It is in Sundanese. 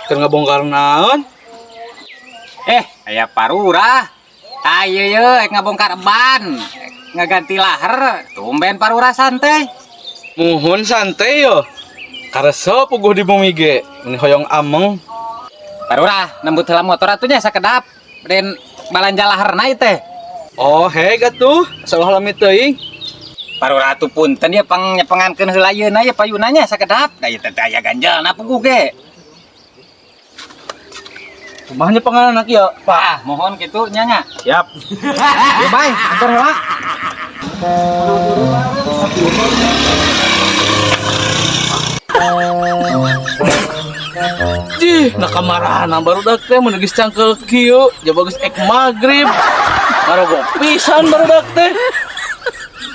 Keur ngabongkar naon? Eh, aya parurah. Ayo ye, ek ngabongkar ban. Ngaganti laher, tumben parurah santai. Muhun santai yo. Karesep puguh di bumi ge. Ini hoyong ameng. Parurah, nembut heula motor atuh nya sakedap. Den balanja laherna ieu teh. Oh, heg atuh. Salah lami teuing. Parurah atuh punten ya pang nyepengankeun heula yeuna ya payuna nya sakedap. Da ieu teh aya ganjelna puguh ge. Kumaha nyepengan anak ya, Pak? Ah, mohon kitu nya nya. Siap. Yo bae, antar heula. Jih, nah kamarana barudak teh mun geus cangkel kieu, ja bagus ek magrib. Marogo pisan barudak teh.